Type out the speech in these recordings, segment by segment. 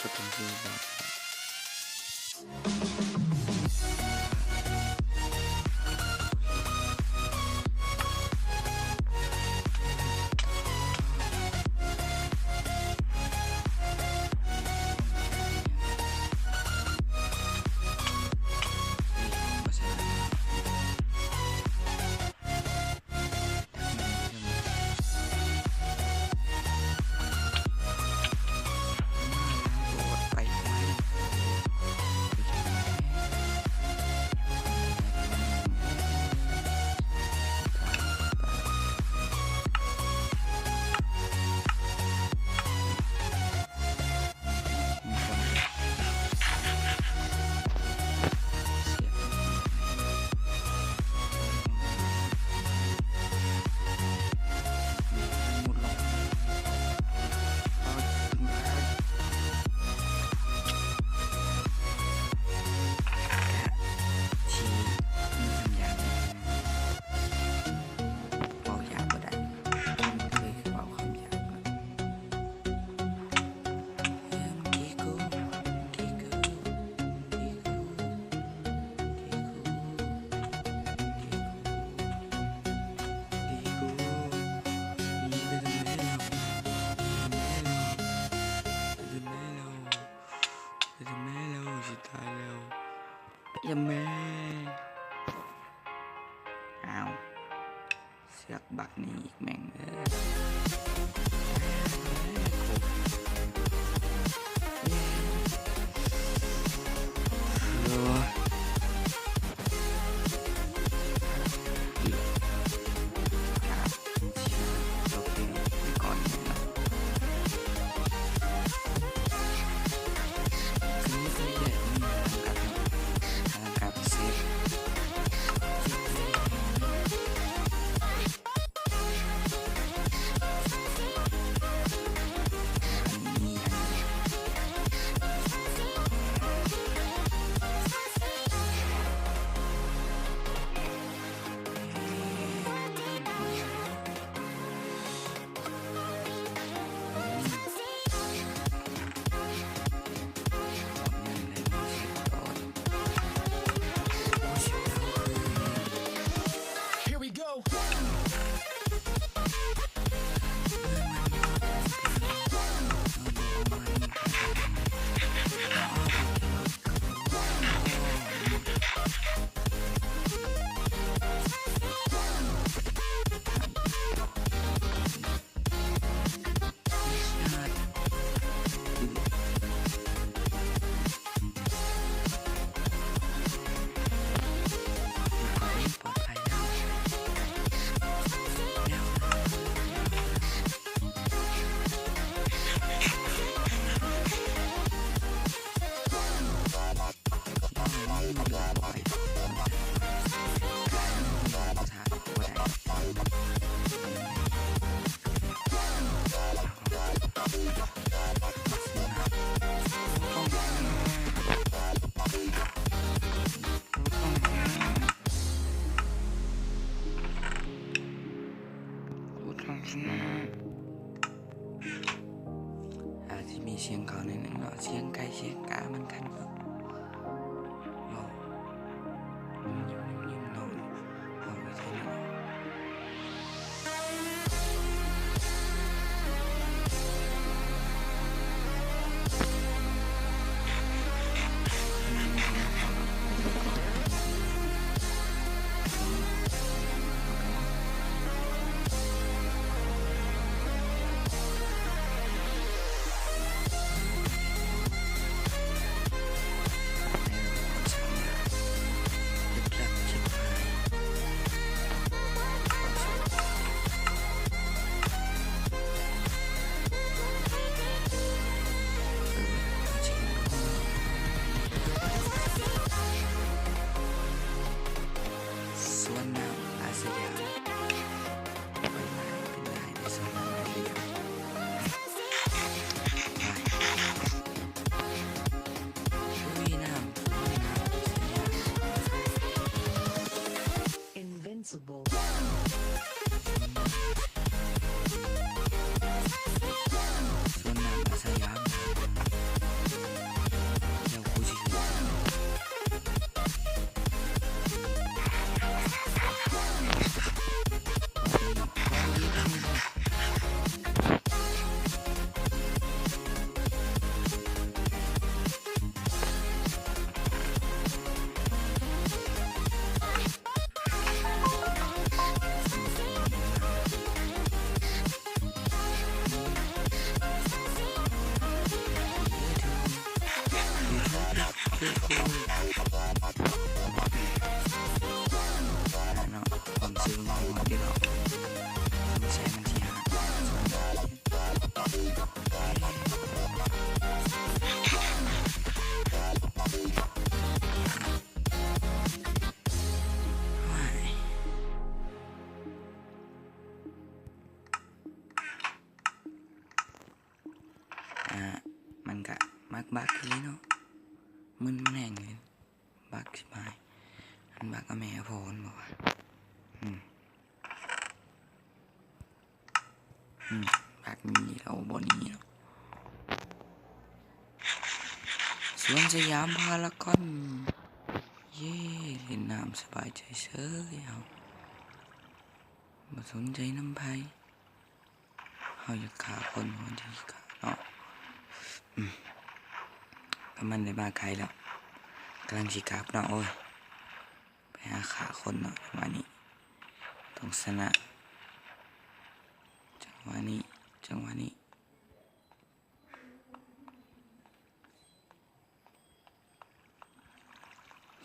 ບໍ່ຕ້ອງຢູ່ບ້ານ. ເວົ້າຢາກບໍ່ໄດ້ ເຄີຍເວົ້າຄຳຫຍາບ. ເປັນແມ່ແລ້ວ ຊິຕາຍແລ້ວ ເປັນແມ່. ອ້າວ ເຊືອກບັກນີ້ອີກແມ່ງເອີຍ. ອາດຊິມີສຽງເຂົາໜ້ອຍໜຶ່ງເນາະ ສຽງໄກ່ສຽງກາມັນກັນເນາະ ເວົ້າຍິ້ມໆໆ ເນາະ ເວົ້າວິທະຍຸ. ເນາະ ຄວາມຊື່ມັນເດເນາະ ສົງໄສມັນຊິຫາ ອ່າ ມັນກະມັກບັກອີ່ຫຼີເນາະ ມຶນມັນແຮງເລີຍ ບັກຊິບຫາຍ ມັນບັກກັບແມ່ພໍ່ມັນບໍ່ວະ ອືມ ອືມ ບັກນີ້ແລ້ວບໍ່ໜີເນາະ ສວນສະຫຍາມພາລາກອນ ເຢ້ ຫຼິ້ນນ້ຳສະບາຍໃຈເສີຍເຮົາ ບໍ່ສົນໃຈນຳໃຜ. ເຮົາຢາກຂ້າຄົນ ເຮົາຈຶ່ງຊິຂ້າເນາະ ອືມ ກະມັນໄດ້ມາໄກແລ້ວ ກຳລັງຊິກັບເນາະ ໂອ້ຍ ໄປຫາຂ້າຄົນເນາະ ຈັງຫວະນີ້ຕ້ອງຊະນະ ຈັງຫວະນີ້ ຈັງຫວະນີ້.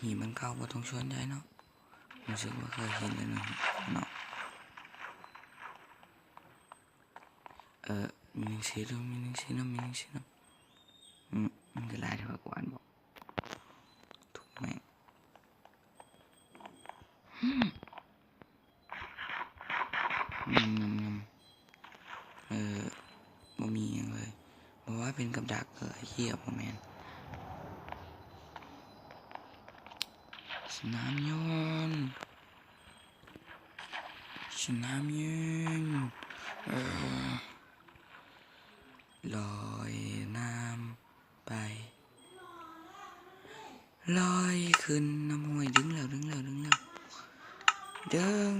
ຫີບມັນເກົ່າບໍ່ຕ້ອງສົນໃຈເນາະ ຮູ້ສຶກວ່າເຄີຍເຫັນແລ້ວເນາະ ເອີ ມີໜັງສືນຳ ມີໜັງສືນຳ ມີໜັງສືນຳ ອືມ ມັນຈະຫຼາຍເທົ່າກວນບໍ່ ທຸກແມ່ງ ອືມ. ງຳ ງຳ ງຳ ເອີ ບໍ່ມີຫຍັງເລີຍ ບໍ່ວ່າເປັນກັບດັກ ເອີ ເຮີ້ຍ ບໍ່ແມ່ນ ສະໜາມຍົນ ສະໜາມຍິງ ເອີ ລອຍນ້ຳ ໄປ ລອຍຂຶ້ນນ້ຳຫ້ວຍ ດຶງແລ້ວ ດຶງແລ້ວ ດຶງແລ້ວ ດຶງ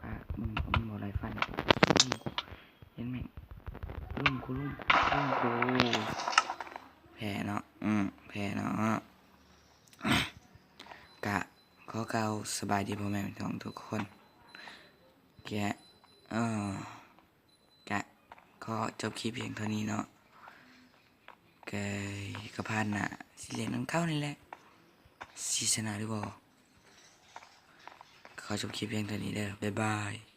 ປາກມຶງ ເອົາມັນບໍ່ໄດ້ຟັນ ເຫັນແມ່ງ ລົງກູ ລົງກູ ລົງກູ ແພ້ເນາະ ອືມ ແພ້ເນາະ ກະຂໍກ່າວສະບາຍດີພໍ່ແມ່ພີ່ນ້ອງທຸກຄົນ ແກະ ເອີ ກະຂໍຈົບຄລິບພຽງເທົ່ານີ້ເນາະ ກະ ກະຜ່ານໜ້າຊິຫຼິ້ນນຳເກົ່ານີ້ແຫຼະ ຊິຊະນະຫຼືບໍ່ ຂໍຈົບຄລິບພຽງເທົ່ານີ້ເດີ ບາຍບາຍ.